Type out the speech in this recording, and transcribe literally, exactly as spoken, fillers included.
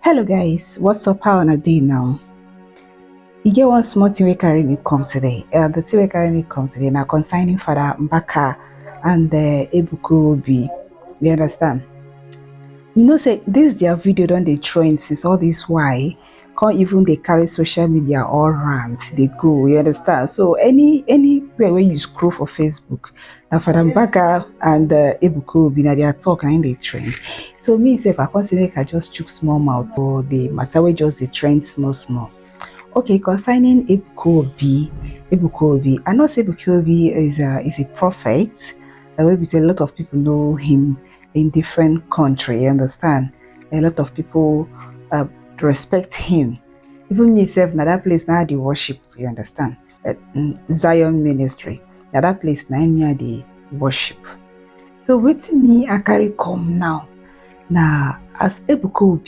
Hello guys, what's up? How una dey now? E get one small thing wey carry me come today. Uh, the thing wey carry me come today na concerning Father Mbaka and uh, Ebuka Obi. You understand? You know say this their video don dey trend since all this while. Come even dey carry social media all round dey go. You understand? So any anywhere wey you scroll for Facebook, na Father Mbaka and uh, Ebuka Obi na their talk na im dey trend. So me sef I come say make I just chook small mouth for the matter wey just dey trend small small. Okay, concerning Ebuka Obi, Ebuka Obi, I know say Ebuka Obi is a is a prophet. Uh, wey be say a lot of people know him in different country. You understand? A lot of people uh, respect him. Even me sef, na that place na I dey worship. You understand? Uh, mm, Zion Ministry. Na that place na me I dey worship. So wetin me I carry come now na as Ebuka Obi